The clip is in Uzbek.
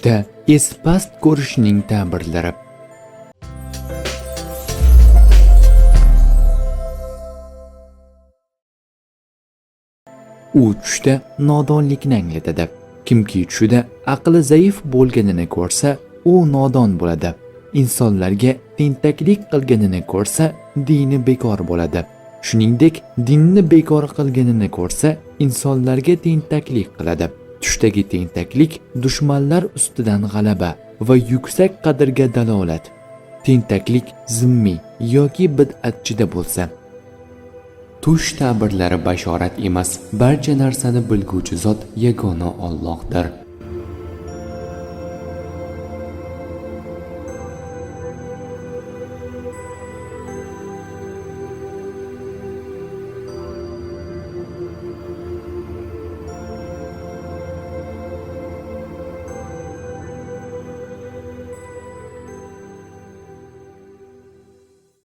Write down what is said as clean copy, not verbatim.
Tushda espast ko'rishning ta'birlari. U tushda nodonlikni anglatadi. Kimki tushida aqli zaif bo'lganini ko'rsa, u nodon bo'ladi. Insonlarga tentaklik qilganini ko'rsa, dini bekor bo'ladi. Shuningdek, dinni bekor qilganini ko'rsa, insonlarga tentaklik qiladi. Tushdagi tentaklik dushmanlar ustidan g'alaba va yuksak qadrga dalolat. Tentaklik zimmiy yoki bid'atchida bo'lsa. Tush ta'birlari bashorat emas, barcha narsani bilguvchi zot yagona Allohdir.